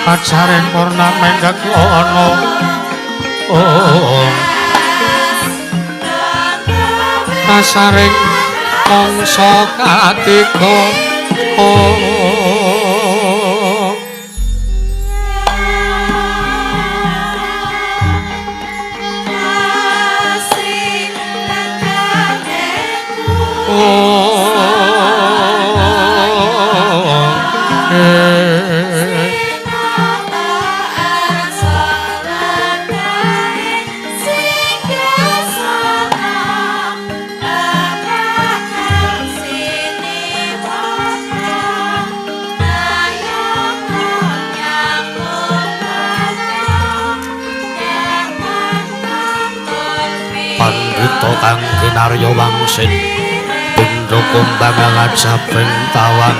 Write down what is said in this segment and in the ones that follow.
Pacaring purna menggak ono kasaring mangsa katiga. Kang kinarya wangsit pindha kumbang ngajabing tawang.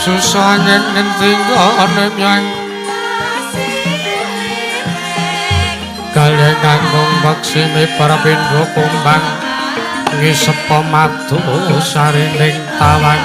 Susah ngendi nggone myang kalih kangkung baksime para pindha kumbang ngisepa madu sarining tawang.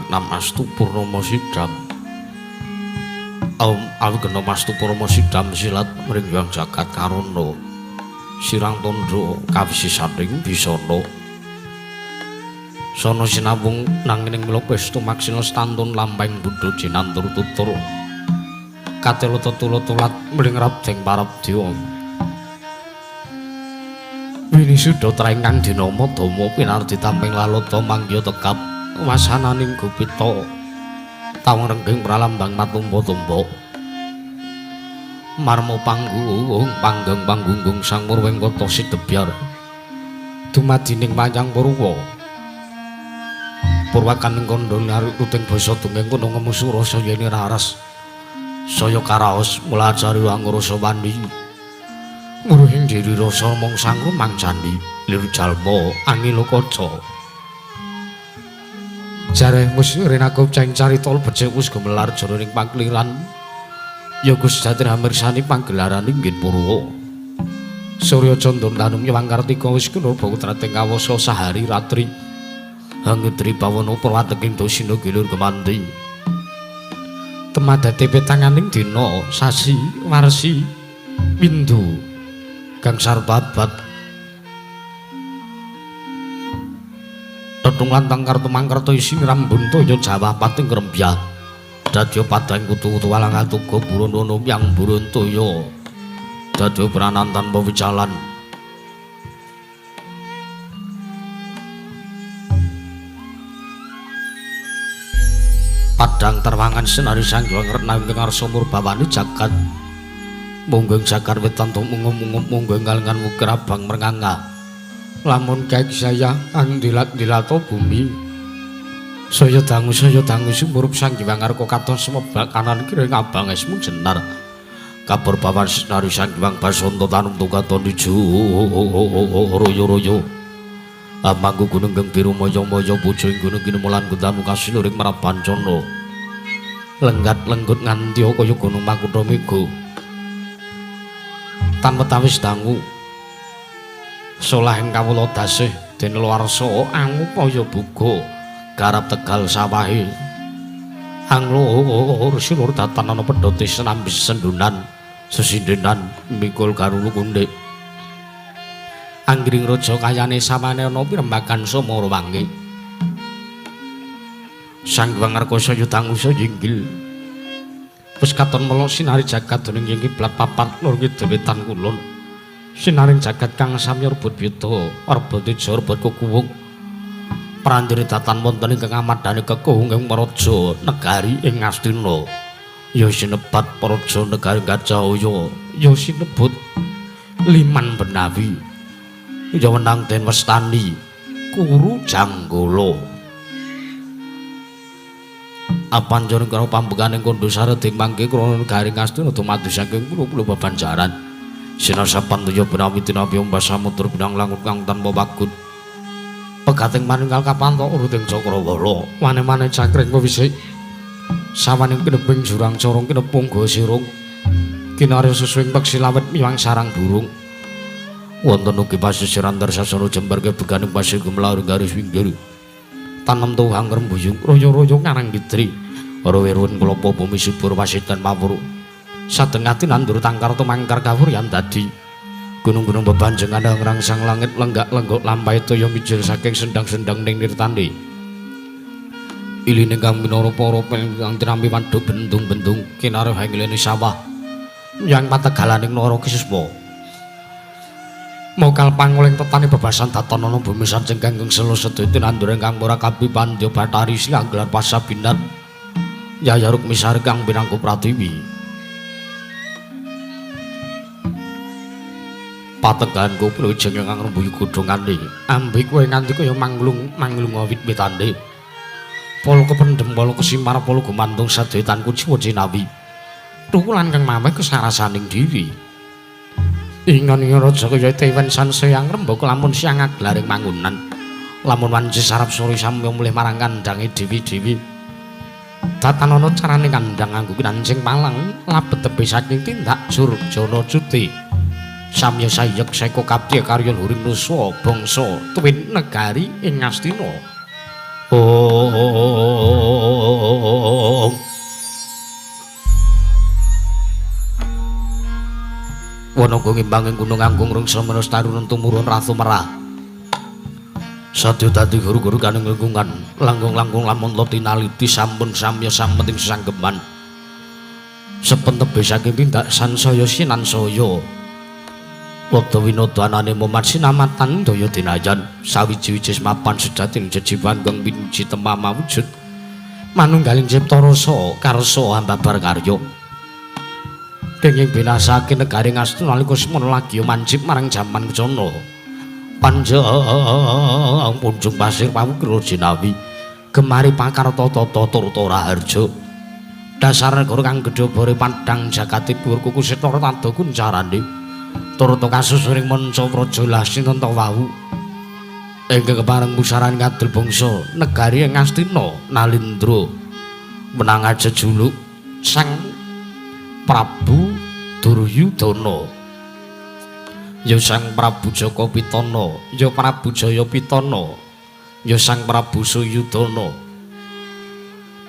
Namastu Purnama Sidam. Awigena Mastu Purnama Sidam silat mringgyang jagat karana sirang tandha kawisisaning bisana sana sinambung nanging mila pesta maksina stantun lampahing buddha jinantur tutur katela tetula tulat mling rabdeng parabdya winisuda traingkang dinama dama pinardi tamping lalata mangya tekap wasananing gupita Tawang rengging pralambang matumpa-tumpa. Marmo panggung panggang panggunggung sang murwing kota sidebyar. Dumadining wayang purwa. Purwakaning kandha narik tuting basa dongeng kono ngemusura saya niraras. Saya karaos mulacari wangrasa wani. Nguruhing diri rasa mong sangrumang candi lir jalma angilo kaca. Jareh wis renakup ceng carita becik wis gumelar jroning pangkliran. Ya Gus Jati hamirsani panggelaran inggih purwa. Surya candra tanum nyewang kartika wis kena putrating kawasa sahari ratri. Hangedri bawana prawateking dosina gilur gemanti. Temadate petanganing dina sasi warsi windu gangsar babat. Tetung lantang kartu mangkarta isi rambun toya Jawa pating krembyah. Dadya padang kutu-kutu walang atuga burono yang burun toya. Dadya pranan tanpa wicalan. Padang terwangan senari sanghyang retna ing ngarsa murbawani jagat. Munggeng jagat wetan tumungup-mungup munggeng kalengan wukir abang mernganga. Lamun kaek saya andilat-dilato bumi. Saya dangu sumurup sanghyang ngarka katon semebak kanan kiri abang esmu jenar. Kabur bawan senari sanghyang basanta tanum tukaton ijo royo-royo. Amanggu gunung kang biru moyo-moyo bojo ing gunung kinemulan gentanu kasiluring merabancana. Lenggat lenggut nganti kaya gunung makutha mega. Tan wetawis dangu. Solah ing kawula dasih dene luarsa angupaya buga garap tegal sawahe. Anglur silur datan ana pedhote senambis sendunan sesindenan mikul garulu kundhik. Anggring raja kayane sawane ana pirembagan sumara wangi. Sang Hyang Ngarka saya dangu saya inggil. Wis katon melok sinari jagat dening ing kiblat papat lor kidul wetan kulon. Sinaring jagat kang samya rebut bida, rebut teja rebut kukuwung. Prandene datan wonten ingkang amadane kekuwung ing praja negari ing Ngastina. Ya sinebat praja negari Gajahaya, ya sinebut Liman Benawi. Ya wenang den westani Kuru Janggala. Apanjana karo pambekaning kandha sareding mangke krana negari Ngastina dumadi saking pulo-pulo bebanjaran. Sinasapan toya benawi tinapi ombak samudra benang langut kang tanpa wagut. Pegating manunggal kapantok uruting cakrawala. Wane-wane cangkring pewisik. Sawaning kinebing jurang corong kinepung sirung. Kinarya susuing peksi lawet miwang sarang burung. Wonten ugi pasisir antar sasana jembar kebeganing pasir gumlar garis pinggir. Tanem tuwang rembuyung royo-royo ngarang kidri. Rowerun klopo bumi subur wasitan mawur. Sadeng ati nandur tangkar tumangkar kawur yang dadi. Gunung-gunung bebanjengan ngrangsang langit lenggak-lenggok lampahe toya mijil saking sendang-sendang ning nirtane. Iline kang minara para kang tinampi waduk bendung-bendung kinareh ngilene sawah. Yang pategalaning nara kisuspa. Mokal pangoleng tetane bebasan daton ana bumi sanceng kang selo sedaya tinandur ingkang ora kapi pandya Bathari Silanggelar pasabinan. Yaya Rukmisari kang pinangku pratiwi. Pategan kuplu jeng kang rembuyu godhongane. Ambe kowe nganti kaya manglung-manglung wit-witane. Polo kependhem, polo kesimar, polo gumantung sadaya tan kuciwa jinawi. Tukulan kang maweh kesarasaning diri. Ingon-ingon raja kaya tewen sansaya ngrembaka lamun siang aglaring mangunan. Lamun wanci sarap sore samya mulih marang kandhange dewi-dewi. Datan ana carane kandhang nganggo kinancing palang labet tebih saking tindak jurjana cuti. Samya sayek seka kapti karya luring nusa bangsa tuwin negari ing Ngastina. Oh. Wanaga ngimbanging gunung Agung rungsa menus tarunun tumurun ratu merah. Sadya dadi guru-guru kaning lingkungan, langkung-langkung lamun tinaliti sampun samya sameting sesanggeman. Sepentebe saking tindak sansaya sinansaya. Wada winada anane momat sinamatan daya dinayan sawiji-wiji mapan sejati jejiwan kang pinuji temama wujud. Manunggaling cipta rasa karsa ambabar karya. Kenging binasake negari Ngastina nalika semono lagi manjip marang jaman kencana. Panjang punjung pasir pawukira jinawi gemari pakarta tata turta raharja. Dasar negara kang gedhe bore padhang jagate dhuwur kuku sitara tanda kuncarane. Turta kasusuring manca praja Lasintanta wau. Ingkang kepareng pusaran ngadil bangsa negari Ngastina Nalindra menang jejuluk Sang Prabu Duryudana, ya Sang Prabu Jaka Pitana, ya Prabu Jaya Pitana, ya Sang Prabu Suyudana,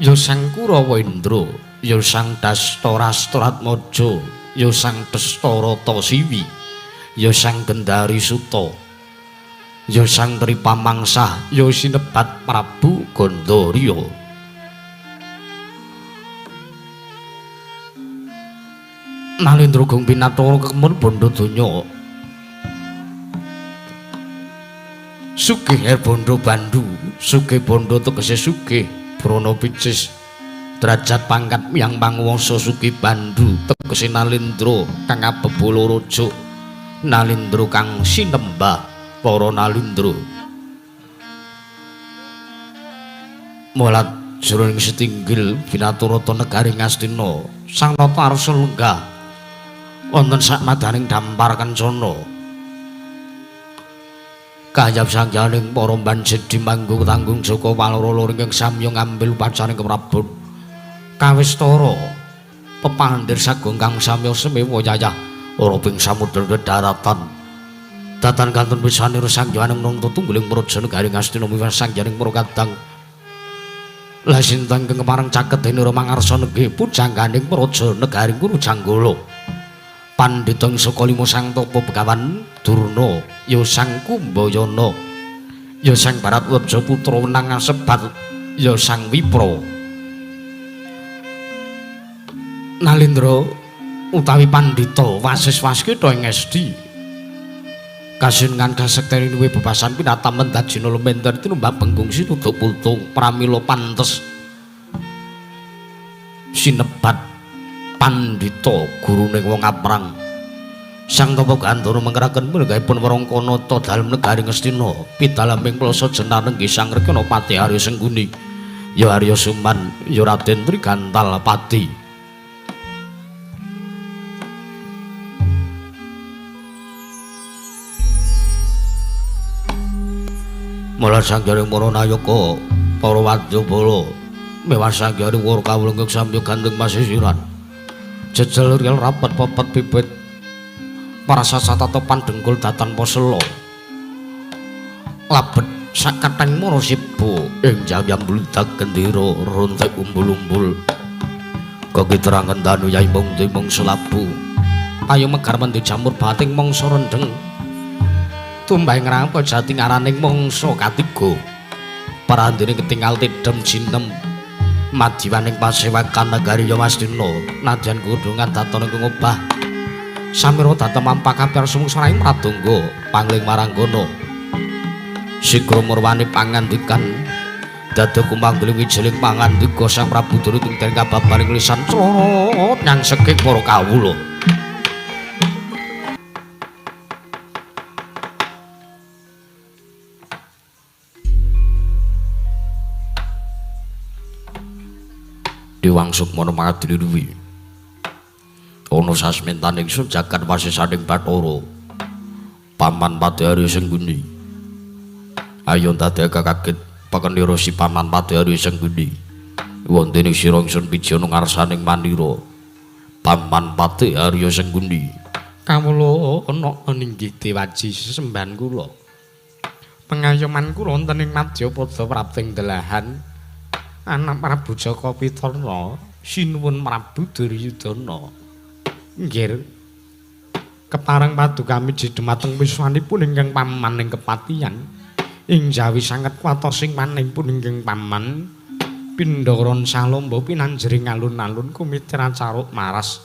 ya Sang Kurawendra, ya Sang Dastarastratmaja, ya Sang Dastarata Siwi, ya Sang Gendari Suta, ya Sang Tripamangsah, ya sinebat Prabu Gandharya. Nalindra gong pinathara kemun bondo donya. Sugih bondo bandu, sugih bondo tegese sugih, brana picis derajat pangkat yang panguwasa sugih bandu tegese Nalindra kang abebala raja, Nalindra kang sinembah para Nalindra. Mulat jroning setinggil binaturata negari Ngastina, Sang Nata arsa lenggah wonten sakmadaning dampar kencana. Kayap sangyaning para banjedi manggung tanggung jaka walara ingkang samya ngambil upacaring keprabon. Kawistara pepandir sagung kang samya semewa yayah ora ping samudra daratan. Datan kantun pisanira sangyaning nanta tungguling praja negari Ngastina miwah sangyaning para kadang. Lasinten ingkang kepareng caket denira mangarsa nggih pujangganing praja negari Kurujanggala. Pandhita saka lima sang tapa Begawan Durna, ya Sang Kumbayana, ya Sang Baratwaja putra wenang asebat, ya Sang Wipra. Nalindra utawi pandhita wasis waskita ing esti kasungan kasekteni luwih bebasan pinatamen dajina lumenter tinumbak bengkung sinuduk putung pramila pantes sinebat pandhita gurune wong aprang. Sang Tapa Gandhara mengkeraken mlenggahipun Warangkanata dalem negari Ngastina pidalaming plasa jenar nenggih Sang Rekana Pati Arya Sengguni, ya Arya Suman, ya Raden Trigantal Pati. Mula sanghyang para nayaka, para wadyabala, mewah sanghyang para kawula ingkang samya gandeng pasisiran. Jejel riyal rapet popet bibit para sasatata pandengkul datan posela. Labet sakatheng mara siba ing jayam bludak gendera rontek umbul-umbul. Kekiterangan danu yai mung timung selabu. Ayo megar mendhi jamur bating mangsa rendheng. Tumbah ngrangka jati ngaraning mangsa katiga. Parandene ketingal tidhem jinem madiwaning pasewakan negari Yamastina nadyan kudungan daton ingkang obah. Samira datem mampak kapyar sumangsa raing pradangga pangling maranggana. Sigra murwani pangandikan dada kumanggeling wijiling pangandika Sang Prabu Durna ing den kababaring lisan corot nyang seking para kawula. Dewang Sukmana mangadili ana sasmentaning ingsun jagat wasisaning Bathara Paman Patih Arya Sengguni. Ayo ndadekake kaget pekenira si Paman Patih Arya Sengguni. Wonten ing sira ingsun pijana ngarsaning manira Paman Patih Arya Sengguni. Kawula ana ninggih dewaji sesembahan kula. Pengayoman kula wonten ing Madyapada prapting delahan anak Prabu Jaka Pitana sinuwun Prabu Duryudana. Nggih. Kepareng paduka miji dumateng wiswanipun ingkang paman ing kepatihan. Ing jawi sanget kuwatosing manipun ingkang paman pindharan salomba pinanjering alun-alun kumitra caruk maras.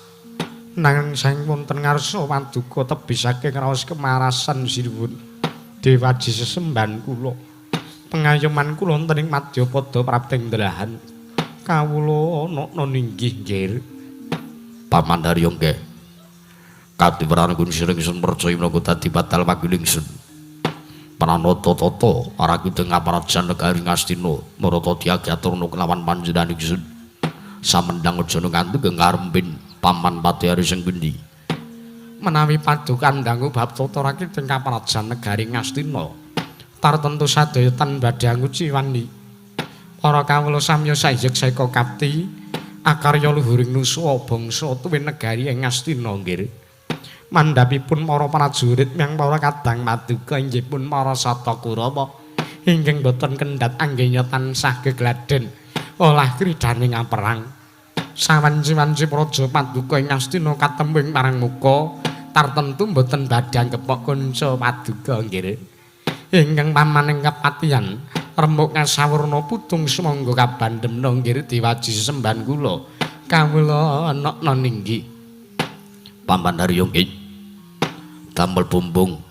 Nanging saking wonten ngarsa paduka tebih saking raos kemarasan sinuwun dewaji sesembahan kula. Pengayoman kula wonten ing Madyapada prapting delahan. Kawula ana ninggih nggih. Paman Haryo nggih. Katiweran kun sira ingsun percaya menawa dadi batal wakil ingsun. Pranata tata arakita ngaparajan negari Ngastina marata diagaturna kelawan panjenengan ingsun. Samendang aja nganti ngarempin Paman Patih Hari Senggundi. Menawi paduka dangu bab tata rakita kaparajan negari Ngastina, tartentu sadaya tan badhe anguciwani. Para kawula samya sayek saeka kapti akarya luhuring nusa bangsa tuwin negari ing Ngastina nggih. Mandhapipun para prajurit miyang para kadang paduka inggih pun para Sata Kurawa ingkang boten kendhat anggenya tansah gegladen olah kridhaning aperang. Sawanci-wanci praja paduka ing Ngastina katempu ing parang muka tartentu boten badhe anggepok kanca paduka nggih. Ingkang pamaning kepatihan remuk ngasawurna putung sumangga kabandemna nggih diwaji sesembahan kula. Kawula ana ninggi. Paman Haryo nggih. Damel bumbung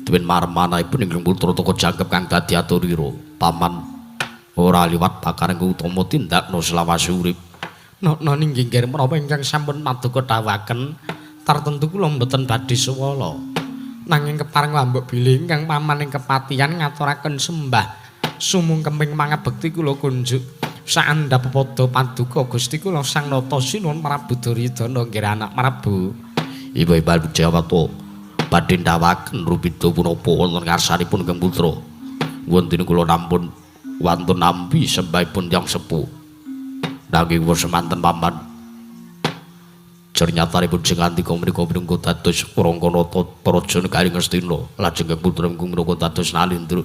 tuwin marmanahipun ingkang putra toko jangkep kang dadi aturira. Paman ora liwat bakaring utama tindakna selawase urip. Nokna ninggi nggih menapa ingkang sampun paduka dawuhaken tartentu kula mboten badhe suwala. Nanging kepareng wambuk bilih ingkang pamaning kepatihan ngaturaken sembah sumungkeming mangabekti kula kunjuk saandhap pepada paduka Gusti kula Sang Nata Sinuwun Prabu Duryudana nggih anak Prabu. Ibu Ibu Jawata badhe ndawaken rupida punapa wonten ngarsanipun Kang Putra. Wonten kula nampun wantun nampi sembahipun tiyang sepuh. Nanging wis semanten paman. Cernyatanipun sing andika menika minangka dados Rangkanata Praja Negari Ngastina lajeng Kang Putra minangka dados Nalindra.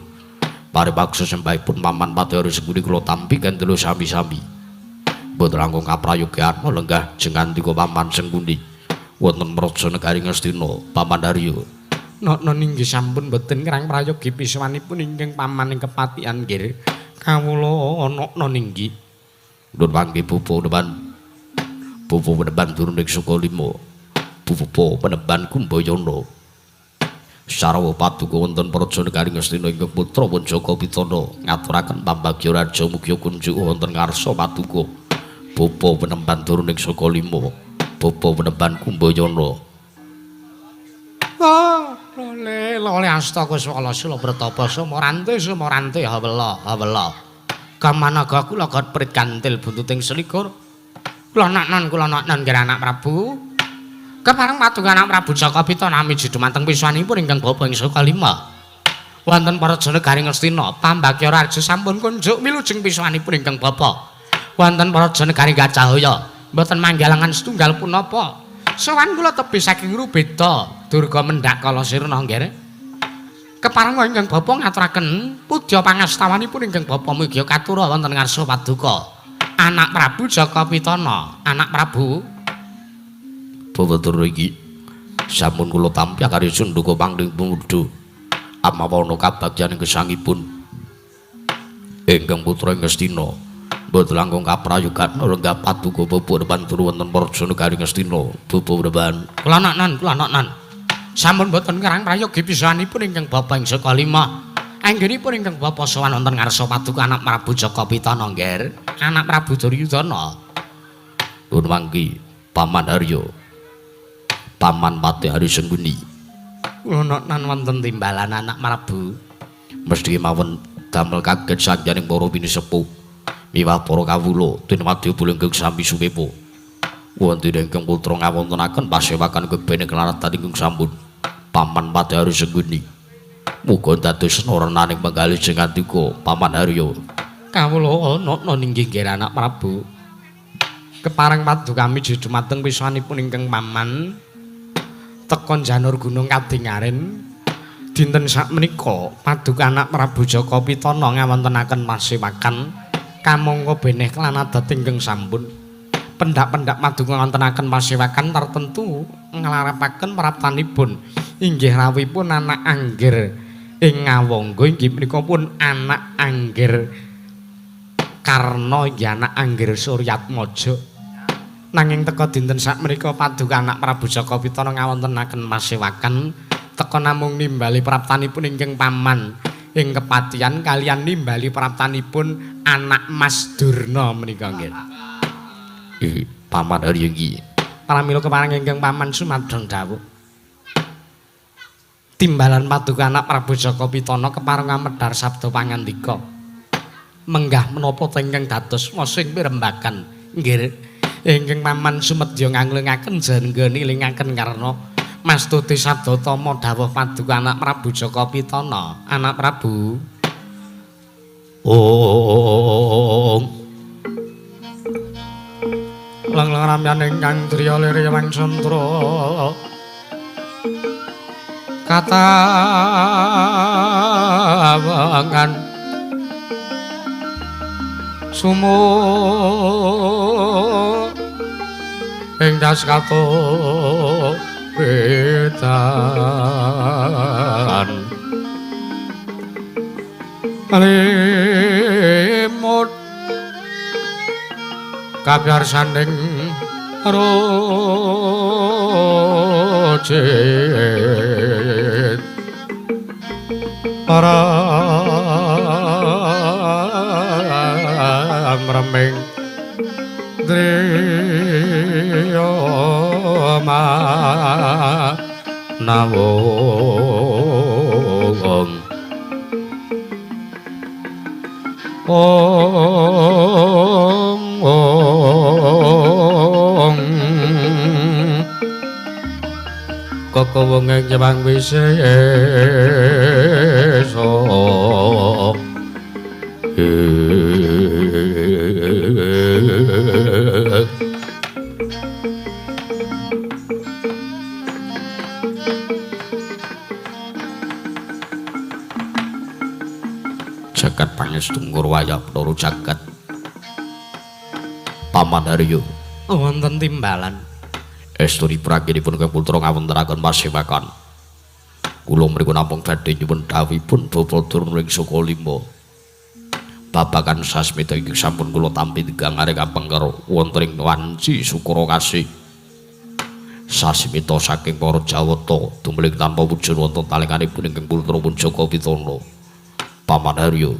Paripaksa sembahipun paman Patih Sengkuni kula tampi kendelo sami-sami. Mboten langkung kaprayogyana lenggah jeng andika paman Sengkuni wonten Praja Negari Ngastina Paman Haryo. Nokna ninggih sampun boten ngrang prayogi piswanipun ingkang paman ing kepatihan nggih. Kawula nokna ninggi. Nun mangke pupu neban. Pupu peneban turuning Sukalima. Pupu peneban Kumbayana. Sarwa paduka wonten Praja Negari Ngastina ingkang putra pun Jaka Pitana ngaturaken pambagya raja mugia kunjuk wonten ngarsa paduka. Pupu penemban turuning Sukalima. Pupu penemban Kumbayana. Ah, lole lole astaka swala sila pratapa sumorante sumorante hawela hawela. Kamanaga kula got prit kantil buntuting selikur. Kula naknon nggih anak Prabu. Kepareng paduka anak Prabu Jaka Pitana miji dumateng piswanipun ingkang bapa ing Sukalima. Wonten Praja Negari Ngastina pambagya raja sampun kunjuk wilujeng piswanipun ingkang bapa. Wonten Praja Negari Gajahaya mboten manggalangan setunggal punapa. Sowan kula tebih saking Rubeda Durga mendhak kala sirna nggih. Kepareng ingkang bapa ngaturaken pudya pangastawanipun ingkang bapa mugia katura wonten ngarsa paduka. Anak Prabu Jaka Pitana, anak Prabu Babathara iki sampun kula tampi akarya sundhuka pangling pemuda amawana kabagyan gesangipun ingkang putra Ngastina mboten langkung kaprayogan lenggah paduka bapa depan turu wonten Praja Negari Ngastina bapa depan kula naknan sampun mboten ngrang prayogi pisanipun ingkang bapa ing Sukalima. Anggenipun ingkang bapa sowan wonten ngarsa paduka anak Prabu Jaka Pitana nggih, anak Prabu Duryudana. Pun mangki Paman Haryo. Paman Patih Hari Sengkuni. Kula naknan wonten timbalan anak Prabu. Mesti mawon damel kaget sangyaning para pinisepuh. Miwah para kawula tinumadya ingkang sami sumepa. Wonten ingkang putra ngawontenaken pasewakan kebene kelaratan ingkang sampun. Paman Patih Hari Sengkuni. Muga dados renaning penggalih sing andika Paman Haryo. Kawula ana ninggih nggih anak Prabu. Kepareng paduka miji dumateng piswanipun ingkang paman tekon janur gunung kadingaren dinten sakmenika paduka anak Prabu Jaka Pitana ngawontenaken pasewakan kamangka beneh kelan adat ingkang sampun. Pendak-pendak paduka ngawontenaken pasewakan tartentu nglarapaken praptanipun inggih rawuhipun anak anggir ing Ngawangga inggih menika pun anak anggir Karna inggih anak anggir Suryatmaja. Nanging teka dinten sakmenika paduka anak Prabu Jaka Pitana ngawontenaken pasewakan teka namung nimbali praptanipun ingkang paman ing kepatihan kaliyan nimbali praptanipun anak Mas Durna menika nggih. Paman Harya iki. Pramila kepareng ingkang paman sumadong dawuh. Timbalan paduka anak Prabu Jaka Pitana kepareng amedhar sabda pangandika. Menggah menapa ingkang dados mosing pirembagan nggih ingkang paman sumedya nganglengaken jangga nilingaken karna mastuti sabda tama dawuh paduka anak Prabu Jaka Pitana. Anak Prabu. Ong. Lang-lang ramyan ingkang driya liri wangsantra katawangan sumu ing das kato wedan limut kabyarsaning rojit para mreming driya manawung. Ong ong koko wong ing jebang wisesa. Jagat pangestu ngurwaya Bathara jagat. Paman Haryo wonten timbalan. Esturi praginipun kang putra ngawontenaken pasewakan. Kula mriku namung badhe nyuwun dhawuhipun Bapak Durna ing Sukalima. Babagan sasmita ingkang sampun kula tampi tigang areng kapengker wonten ing wanci Sukara Kasih. Sasmita saking para Jawata tumling tanpa wujud wonten talenganipun ingkang putra pun Jaka Pitana. Paman Haryo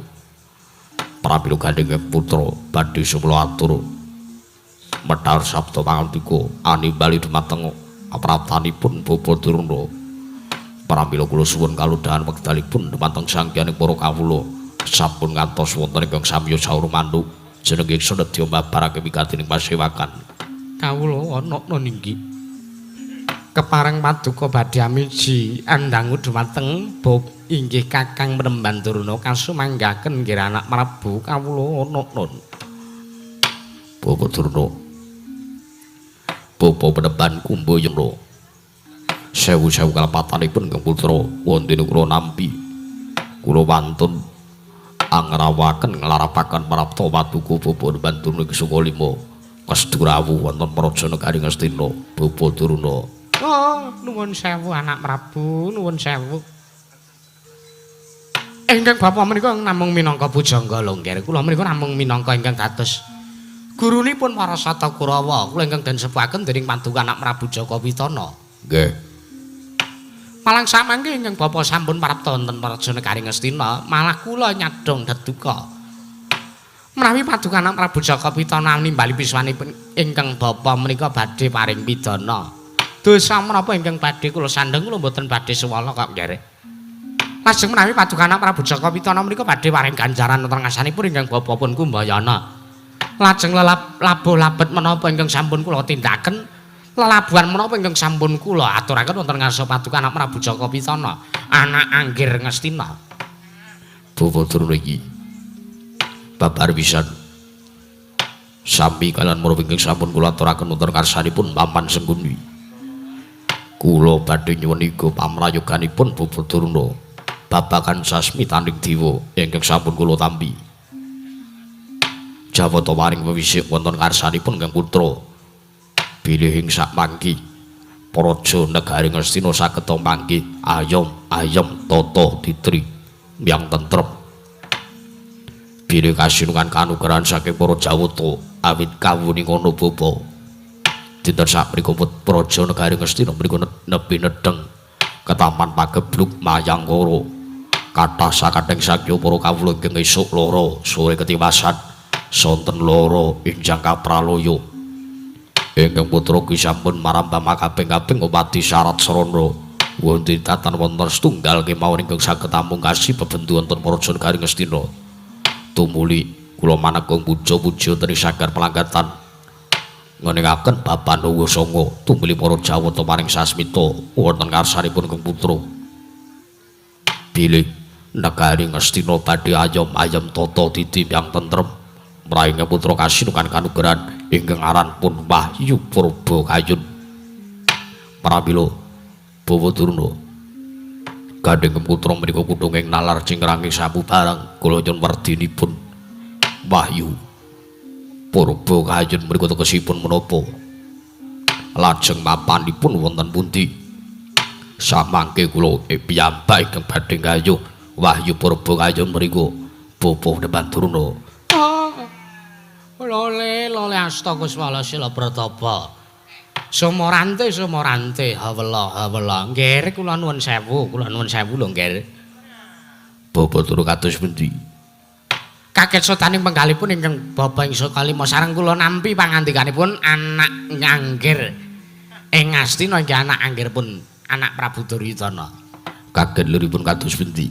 pramila gandheng putra badhe sumela atur medhar sabda pangandika animbali dumateng praptanipun Bapak Durna. Pramila kula suwun kalodhahan wekdalipun dumateng Sang Hyang para kawula sampun ngantos wonten ingkang samya saur manuk jeneng ingsun nedya mabarake wigatining pasewakan. Kawula ana ninggi kepareng paduka badhe amiji andangu dumateng bab inggih Kakang Penemban Durna kasumanggaken nggih anak Prabu kawula ana nun. Bapak Durna, Bapak Penemban Kumbayana, sewu-sewu kalepatanipun ingkang putra wonten kula nampi. Kula wantun angrawaken nglarapaken prapta paduka Bapak Penemban Durna ing Sukalima kestu rawuh wonten praja negari Ngastina. Bapak Durna. Oh, nuwun sewu anak Prabu, nuwun sewu. Ingkang bapa menika namung minangka pujangga lho nggih. Kula menika namung minangka ingkang dados gurunipun para Sata Kurawa. Kula ingkang den sepuhaken dening paduka anak Prabu Jaka Pitana. Nggih. Malang samangke ingkang bapa sampun prapta wonten praja negari Ngastina, malah kula nyadhong deduka. Menawi paduka anak Prabu Jaka Pitana nimbali piswanipun ingkang bapa menika badhe paring pidana. Dosa menapa ingkang badhe kula sandheng kula mboten badhe suwala kok nggih. Lajeng menawi paduka anak Prabu Jaka Pitana menika badhe paring ganjaran wonten ngarsanipun ingkang bapa pun Kumbayana. Lajeng labuh labet menapa ingkang sampun kula tindakaken, lelabuhan menapa ingkang sampun kula aturaken wonten ngarsa paduka anak Prabu Jaka Pitana, anak Anggir Ngastina. Bapak Durna iki babar pisan sami kalian menapa ingkang sampun kula aturaken wonten ngarsanipun Paman Sengkuni. Kula badhe nyuwun iga pamrayoganipun Bapak Durna babagan sasmitaning dewa ingkang sampun kula tampi. Jawata waring wewisik wonten ngarsanipun ingkang putra bilih ing sakmangki praja negari Ngastina saged mangki ayom ayem tata titri yang tentrem. Bilih kasinungan kanugrahan saking para Jawata awit kawuningan bapa. Dinten sakmenika praja negari Ngastina mriku nebi nedheng ketaman pagebluk Mayangkara. Kathah sakathahing sakya para kawula ingkang esuk loro sore ketiwasan sonten loro injang kapralaya. Ingkang putra ki sampun marambah makaping-kaping ngobati syarat srana. Wonten tatan wonten setunggal kemawon ingkang saged amungkasi bebendu wonten Praja Negari Ngastina. Tumuli kula manekung puja-puja wonten sagar pelanggatan ngeningaken baban Sanga tumuli para Jawata maring sasmita wonten ngarsanipun Kang Putra. Bilih negari Ngastina badhe ayom-ayem tata titi yang tentrem mraing putra kasinukan kanugrahan ingkang aran pun Wahyu Purba Kayun. Pramila Bawa Durna gandheng putra menika kudung ing nalar cingrangi sapu barang kula nyuwun werdinipun Wahyu Purba Kayun menika tegesipun menapa? Lajeng mapanipun wonten pundi? Samangke kula piyambak ingkang badhe gayuh Wahyu Purba Kayun mriku Bapak Depan Durna. Oh, lole lole asta kuswala sila pratapa. Sumorante sumorante hawela hawela. Nggih kula nuwun sewu, kula nuwun sewu lho nggih. Bapak Durna kados pundi? Kaget sotaning penggalipun ingkang bapa ing kalima sareng kula nampi pangandikanipun anak nganggir ing Ngastina inggih anak anggir pun anak Prabu Duryudana. Kaget liripun kados pundi?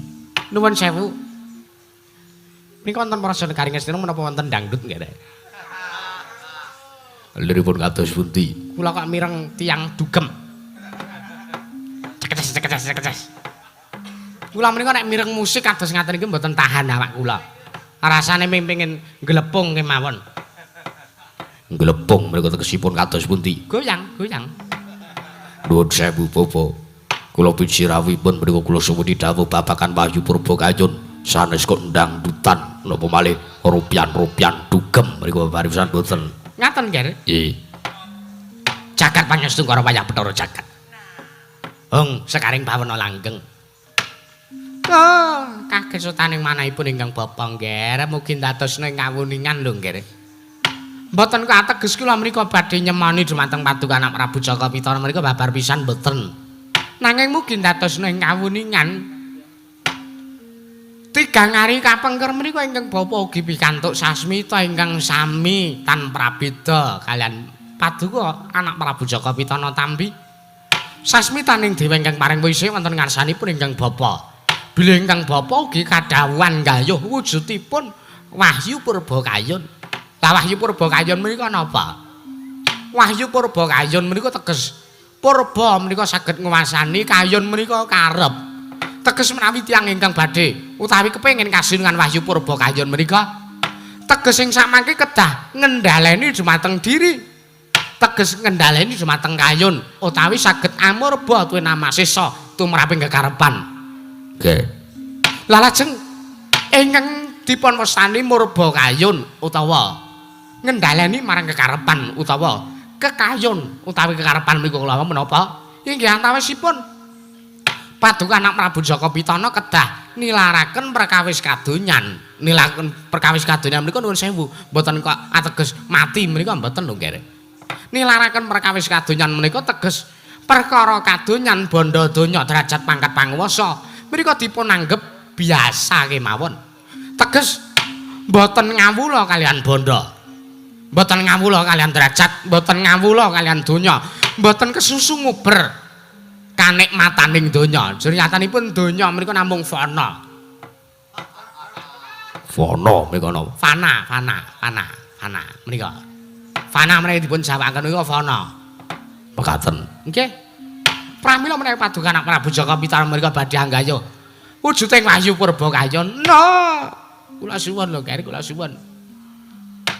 Nuwun sewu. Menika wonten Praja Negari Ngastina menapa wonten dangdut nggih? Liripun kados pundi? Kula kok mireng tiyang dugem. Cekeces cekeces cekeces. Kula menika nek mireng musik kados ngaten iki mboten tahan awak kula. Rasane pengin glepung kemawon. Glepung menika tegesipun kados pundi? Goyang, goyang. Nuwun sewu Bapak. Kula puji rawuhipun menika kula suwuni dawuh babagan Wahyu Purba Kayun sanes kok dangdutan napa malih rupian-rupian dugem menika barisan boten. Ngaten nggih. Nggih. Jagat pangestu karo wayah Bathara jagat. Hong sekaring bawana langgeng. Oh, kaget sutaning manahipun ingkang bapa nggih, mugi ndadosna ing kawuningan lho nggih. Mboten kateges kula menika badhe nyemoni dumateng paduka anak Prabu Jaka Pitana menika babar pisan mboten. Nanging mugi ndadosna ing kawuningan. Tigang ari kapengker menika ingkang bapa ugi pikantuk sasmita ingkang sami tan prabeda kalian paduka anak Prabu Jaka Pitana tampi. Sasmitaning dewa ingkang paring wisih wonten ngarsanipun ingkang bapa. Bilih ingkang bapa ugi kadhawuhan gayuh wujudipun Wahyu Purba Kayun. Lah Wahyu Purba Kayun menika napa? Wahyu Purba Kayun menika teges purba menika saged nguwasani, kayun menika karep. Teges menawi tiyang ingkang badhe utawi kepengin kasinungan Wahyu Purba Kayun menika teges ing samangke kedah ngendhaleni dumateng diri. Teges ngendhaleni dumateng kayun utawi saged amurba tuwin amasesa tumraping kekarepan. Nggih. Lah lajeng ingkang dipun wastani murba kayun utawa ngendhaleni marang kekarepan utawa kekayun utawi kekarepan menika kula menapa? Inggih antawisipun paduka anak Prabu Jaka Pitana kedah nilaraken perkawis kadonyan. Nilaraken perkawis kadonyan menika nuwun sewu, mboten kok ateges mati menika mboten lho nggih. Nilaraken perkawis kadonyan menika teges perkara kadonyan bondo donya derajat pangkat panguwasa menika dipun anggep biasa kemawon. Teges mboten ngawula kalian bondo. Mboten ngawula kalian derajat, mboten ngawula kalian donya, mboten kesusu nguber kanikmataning donya. Jernyatanipun donya menika namung fana. Fana menika napa? Fana, fana, fana, fana menika. Fana menika dipun jawakaken menika fana. Mekaten. Nggih. Pramila menawi paduka anak Prabu Jaka Pitana menika badhe anggayuh wujuding Wahyu Purba Kayun. No. Kula suwun lho, Keri, kula suwun.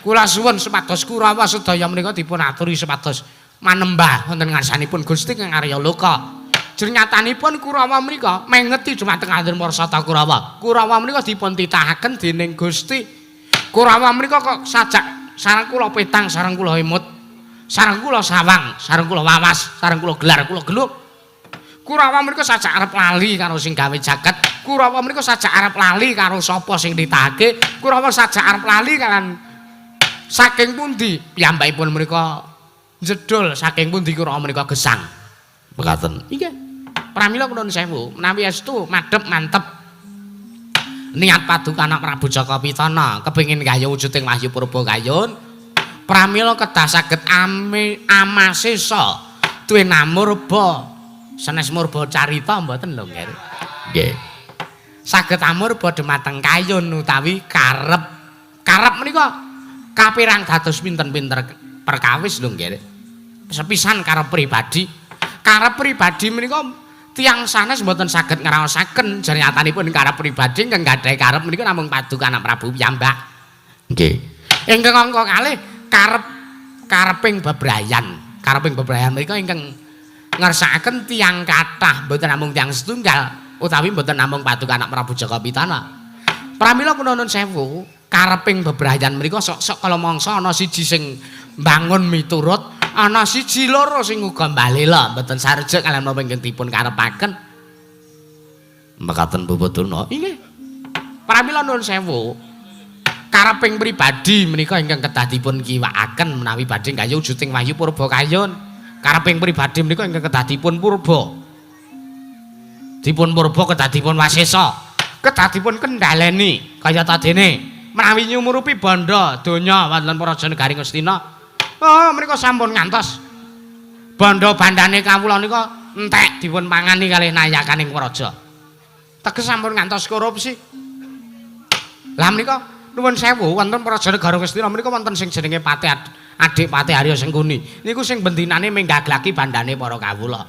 Kula suwun supados Kurawa sedaya menika dipun aturi supados manembah wonten ngarsanipun Gusti kang Arya Loka. Jernyatanipun Kurawa menika mengeti dumateng Andharmasata Kurawa. Kurawa menika dipun titahaken dening Gusti. Kurawa menika kok sajak sareng kula petang, sareng kula emut, sareng kula sawang, sareng kula wawas, sareng kula gelar, kula geluk. Kurawa menika sajak arep lali karo sing gawe jagat. Kurawa menika sajak arep lali karo sapa sing nitahake. Kurawa sajak arep lali kalian saking pundi piyambakipun menika jedul, saking pundi Kurawa menika gesang. Mekaten. Nggih. Pramila kula nuwun sewu, menawi estu madhep mantep. Niat paduka anak Prabu Jaka Pitana kepengin gayuh wujuding Wahyu Purba Kayun. Pramila kedah saged amasesa tuwin amurba. Sanes murba carita mboten lho, Nggih. Nggih. Saged amurba dumateng kayun utawi karep. Karep menika kapirang dados pinten-pinten perkawis lho, nggih. Sepisan karep pribadi. Karep pribadi menika tiyang sanes mboten saged ngraosaken janyatanipun karep pribadi ingkang gadhahi karep menika namung paduka anak Prabu piyambak. Nggih. Ingkang angka kalih karep kareping bebrayan. Kareping bebrayan menika ingkang ngersakaken tiyang kathah mboten namung tiyang setunggal utawi mboten namung paduka anak Prabu Jaka Pitana. Pramila kula nuwun sewu, kareping bebrayan menika sok-sok kala mangsa ana siji sing mbangun miturut, ana siji loro sing uga mbalela, mboten sarejek kaliyan napa ingkang dipun karepaken. Mekaten Bapak Durna. Inggih. Pramila nuwun sewu, kareping pribadi menika ingkang kedah dipun kiwakaken menawi badhe gayuh wujuding Wahyu Purba Kayun. Kareping pribadi menika ingkang kedah dipun purba. Dipun purba kedah dipun wasesa. Kedah dipun kendhaleni kaya tadene menawi nyumurupi bandha donya wonten Praja Negari Ngastina. Oh, menika sampun ngantos. Bandha bandane kawula nika entek dipun pangani kalih nayakaning praja. Teges sampun ngantos korupsi. Lah menika nuwun sewu wonten Praja Negara Ngastina menika wonten sing jenenge Patih Adik Patih Arya Sengkuni. Niku sing bendinane menggaglaki bandane para kawula.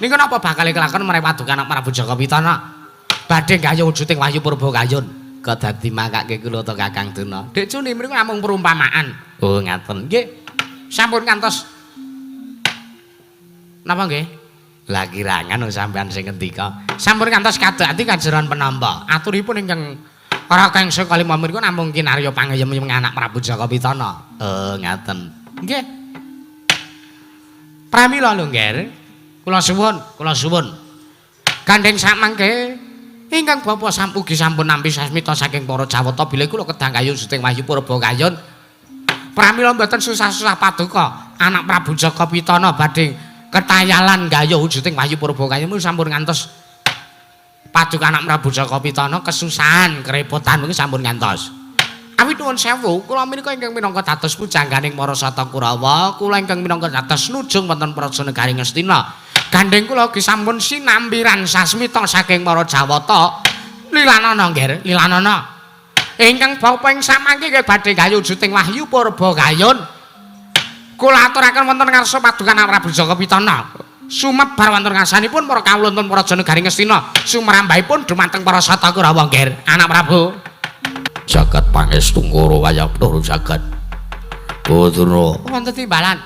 Niku napa bakal kelakon menawi paduka anak Prabu Jaka Pitana badhe gayuh wujuding Wahyu Purba Kayun. Kok dadi makake kula to Kakang Durna? Dik Cuni mriku namung perumpamaan. Oh, ngaten. Nggih. Sampun kantos. Napa nggih? Lah kirangan sampean sing ngendika. Sampun kantos kadati kajeron penampa. Aturipun ingkang Raka Kangsa kalima mriku namung kinarya pangayem anak Prabu Jaka Pitana. Oh, ngaten. Nggih. Pramila lho, Ngger. Kula suwun, kula suwun. Gandeng samangke ingkang bapa ugi sampun nampi sasmita saking para Jawata bilih kula kedah gayuh wujuding Wahyu Purba Kayun. Pramila mboten susah-susah paduka anak Prabu Jaka Pitana badhe ketayalan gayuh wujuding Wahyu Purba Kayun sampun ngantos paduka anak Prabu Jaka Pitana kesusahan, kerepotan niku sampun ngantos. Awit nuwun sewu, kula menika ingkang minangka dados pujangganing para Sata Kurawa, kula ingkang minangka dados nujung wonten Praja Negari Ngastina. Gandeng kula ugi sampun sinampiran sasmita saking para Jawata. Lilanana, Ngger, lilanana. Ingkang bapa ing samangke nggih badhe gayuh wujuding Wahyu Purba Kayun. Kula aturaken wonten ngarsa paduka Prabu Jaka Pitana. Sumebar wonten ngarsanipun para kawula wonten Praja Negari Ngastina. Sumrambahipun dumateng para Sata Kurawa, Ngger, anak Prabu. Jagat pangestu Ngoro Wayabdara jagat. Durna Wonten timbalan.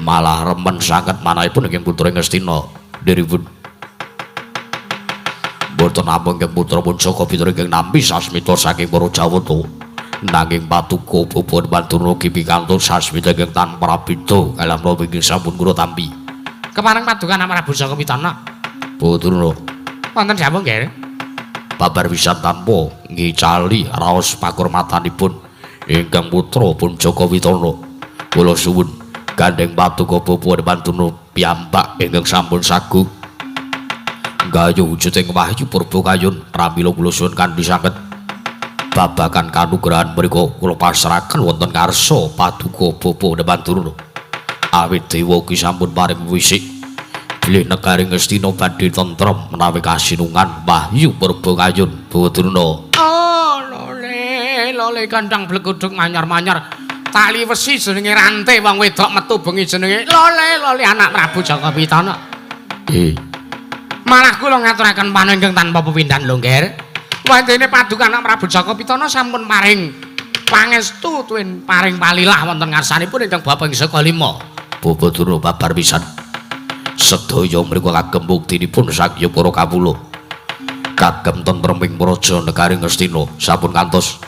Malah remen sanget manahipun ingkang putra Ngastina. Nderipun mboten namung ingkang putra pun Jaka Pitana ingkang nampi sasmita saking para Jawata. Nanging patuko Bapa Mandurna ugi pikantuk sasmita ingkang tanpa prabeda kaliyan menapa ingkang sampun kula tampi. Kepareng paduka anak Prabu Jaka Pitana. Durna Wonten dawuh, Ngger. Babar wisan tanpa ngicali raos pakurmatanipun ingkang putra pun Jaka Pitana. Kula suwun gandeng patuko Bapa Mandurna piyambak ingkang sampun saguh gayuh wujuding Wahyu Purba Kayun. Pramila kula suwun kanthi sanget babagan kanugrahan mriku kula pasrahaken wonten ngarsa paduka Bapa Mandurna. Awit dewa ugi sampun paring wisik bilih negari Ngastina badhe tentrem menawi kasinungan Wahyu Purba Kayun. Durna. Oh, lole, lole kandang bleguduk manyar-manyar. Tali wesi jenenge rante wong wedok metu bengi jenenge lole, lole anak Prabu Jaka Pitana. Nggih. Malah kula ngaturaken panengking tanpa pepindhan lho, Ngger. Wantene paduka anak Prabu Jaka Pitana sampun paring pangestu tuwin paring palilah wonten ngarsanipun ingkang bapa ing saka lima. Bapa Durna babar pisan. Sedaya mriku kagem buktinipun sakya para kawula. Kagem tentreming praja negari Ngastina sampun kantos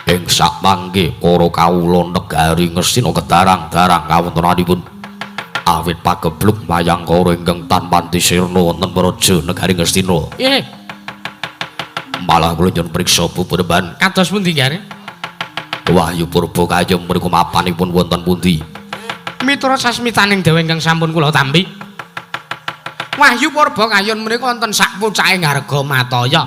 ing sakmangke para kawula negari Ngastina kedarang-darang kawontenanipun. Awit pagebluk mayangkara ingkang tanpa sirna wonten praja negari Ngastina. Nggih. Malah kula nyuwun priksa bebereban. Kados pundi, Ngger? Wahyu Purba Kayun mriku mapanipun wonten pundi? Miturut sasmitaning dewa ingkang sampun kula tampi. Wahyu Purba Kayun menika wonten sak pucake Ngarga Mataya.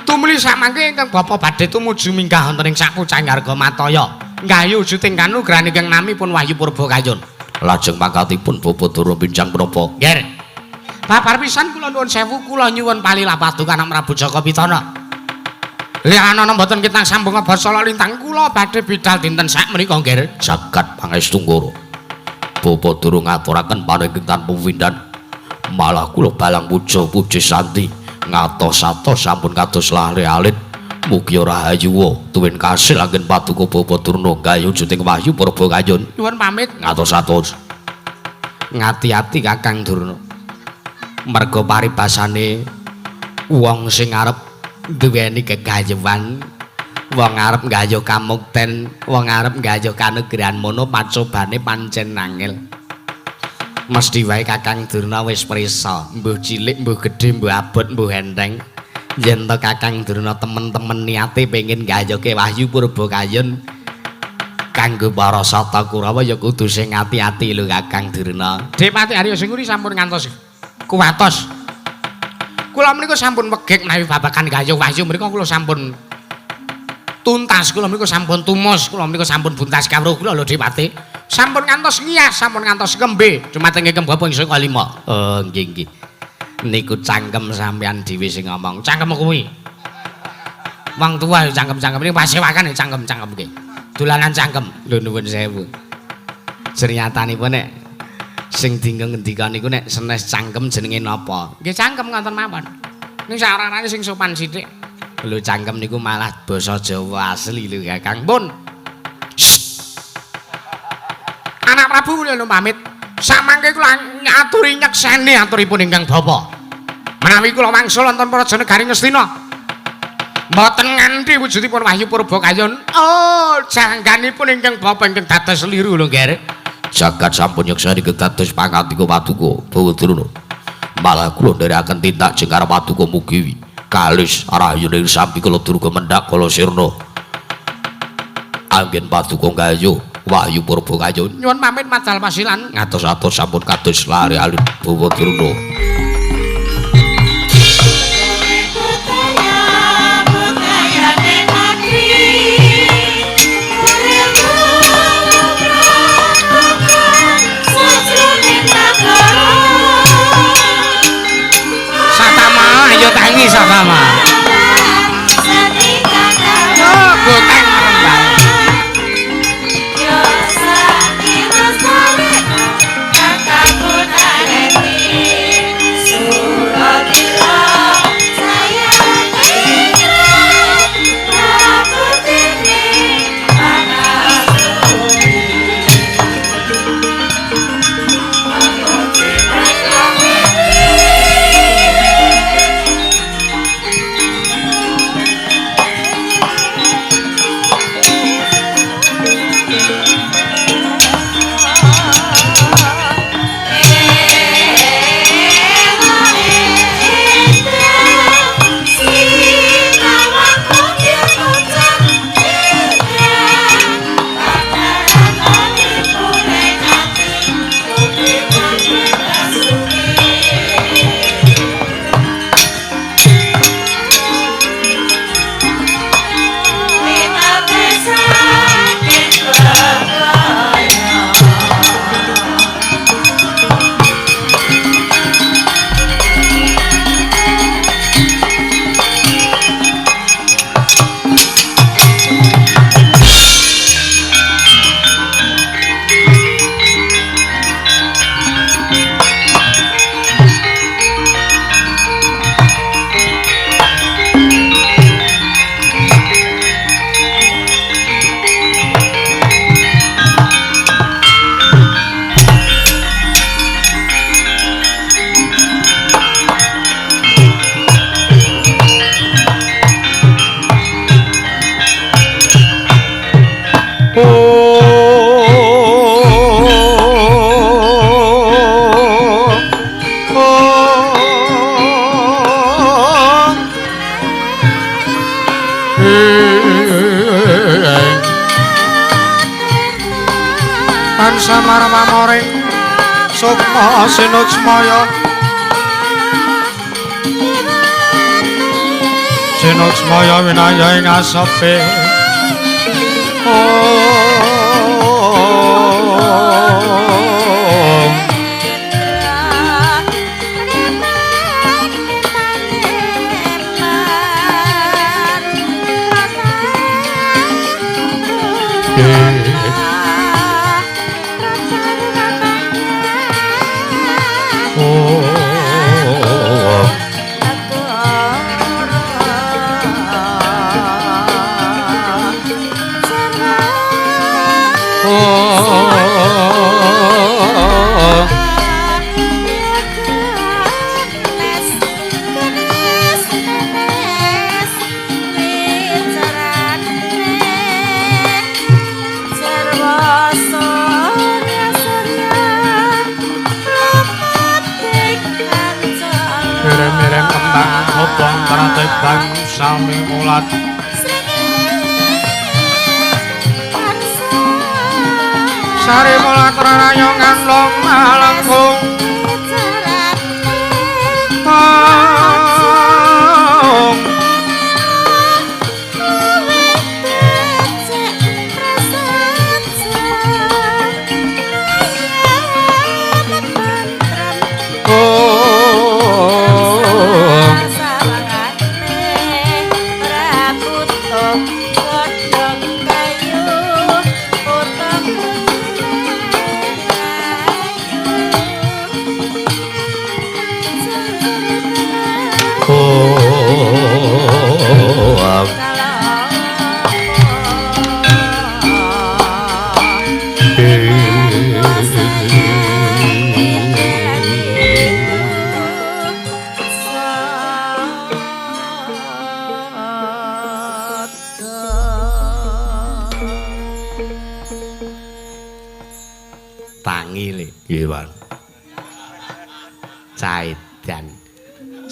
Tumuli samangke ingkang bapa badhe tumuju minggah wonten ing sakucang Arga Mataya. Nggayuh wujuting kanugrahan ingkang namipun Wahyu Purba Kayun. Lajeng mangkatipun Bapa Durna bincang menapa? Nggih. Babar pisan kula nuwun sewu, kula nyuwun palilah paduka anak Prabu Jaka Pitana. Lihanana mboten kitang sambung basa lintang kula badhe bidal dinten sak menika nggih. Jagat pangestu Ngoro. Bapa Durna ngaturaken panengking tanpa windan. Malah kula balang puja puji santi ngatos-atos sampun kados lare alit. Mugi rahayu tuwin kasil anggen paduka Bapa Durna gayuh wujuting Wahyu Purba Kayun. Nyuwun pamit ngatos-atos. Ngati-ati Kakang Durna. Merga paribasane wong sing arep duweni gegayuhan, wong arep nggayuh kamukten, wong arep nggayuh kanugrahan mono pacobane pancen angel. Mesti wae Kakang Durna wis prisa, mbuh cilik, mbuh gedhe, mbuh abot, mbuh enteng. Yen to Kakang Durna temen-temen niate pengin nggayuhke Wahyu Purba Kayun kanggo para Sata Kurawa ya kudu sing ati-ati lho Kakang Durna. Depati Arya Singuri sampun ngantos kuwatos. Kula menika sampun wegik menawi babagan gayuh wahyu menika kula sampun tuntas, kula menika sampun tumus, kula menika sampun buntas kawruh kula lho Depati. Sampun ngantos ngiyas, sampun ngantos kembe dumateng ingkang Bapa ingkang kalima. Oh nggih nggih. Niku cangkem sampean dhewe sing ngomong. Cangkem kuwi. Wong tuwa cangkem-cangkem niku pasewakan cangkem-cangkem nggih. Dolanan cangkem. Lho nuwun sewu. Cernyatanipun nek sing dinggo ngendika niku nek senes cangkem jenenge napa? Nggih cangkem ngoten mawon. Ning saorane sing sopan sithik. Lho cangkem niku malah basa Jawa asli lho Kakang. Pun. Anak Prabu kula pamit. Samangke kula ngaturi nyekseni aturipun ingkang bapa. Menawi kula wangsul wonten Praja Negari Ngastina. Mboten nganti wujudipun Wahyu Purba Kayun. Oh, jangganipun ingkang bapa ingkang dados liru lho nggih. Jagat sampun nyekseni kedados pangantika paduka Bawa Durna. Malah kula nderekaken tindak jengkar paduka mugi kalis rahayune sampi kula durga mendhak kala sirna. Anggen paduka nggayuh Wahyu Purba Kayun. Nyuwun pamit madal pasilan. Ngatos-atos sampun kados lare alun Bawa Durna. Satama, ayo tangi Satama. Oh, goteng rembang. Samaramamoring sukma sinutsmaya Sinuksmaya winaya ing asepe. Sami mulat sari mulat rarayo nganlong malengkung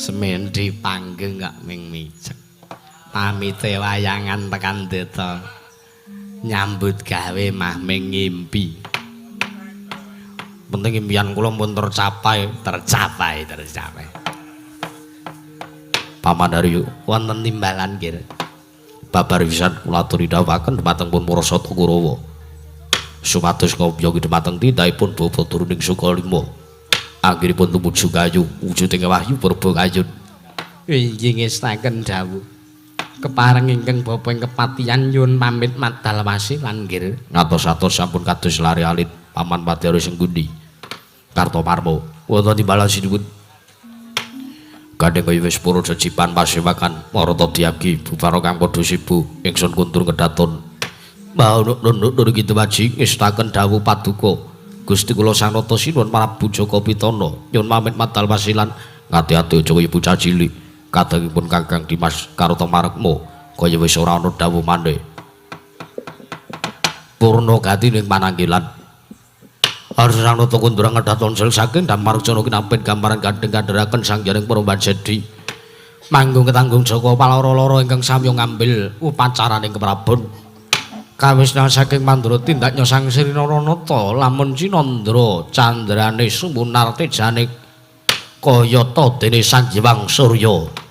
Semendi panggung kok ming micek. Pamite wayangan tekan deta. Nyambut gawe mah ming ngimpi. Penting impian kula pun tercapai, tercapai, tercapai. Paman Haryo wonten timbalan nggih. Babar wisan kula aturi dawuhaken dhumateng pun para Sata Kurawa. Supados ngobyogi dhumateng tindakipun Bapak Turuning Sukalima. Anggenipun tumuju kayu wujuding wahyu purba kayun. Inggih ngestaken dawuh. Kepareng ingkang bapa ing kepatihan nyuwun pamit madal wasilan nggih. Ngatos-atos sampun kados lari alit Paman Padyara Senggundi. Kartomarmo wonten timbalan sinuwun. Gandeng kaya wis purun sejipan pasewakan marata diyagi bupara kang padha sibu ingsun kuntur kedaton. Maunuk nunuk nuriki waji ngestaken dawuh paduka. Gusti kula Sang Nata sinuwun Prabu Jaka Pitana nyuwun pamit madal wasilan ngati-ati aja kaya bocah cilik kadangipun Kakang Dimas Kartomarekma kaya wis ora ana dawuh maneh. Purna gati ning pananggilan Arsa Sang Nata kundura ngedaton sel saking Damarjana kinampen gambaran gandeng kandharaken Sang Hyang Purwajedi manggung ketanggung Jaka paloro-loro ingkang samya ngambil upacaraning keprabon. Kawisna saking Mandura tindaknya Sang Sri Naranata lamun cinandra candrane sumunar tejane kayata dene Sang Hyang Surya.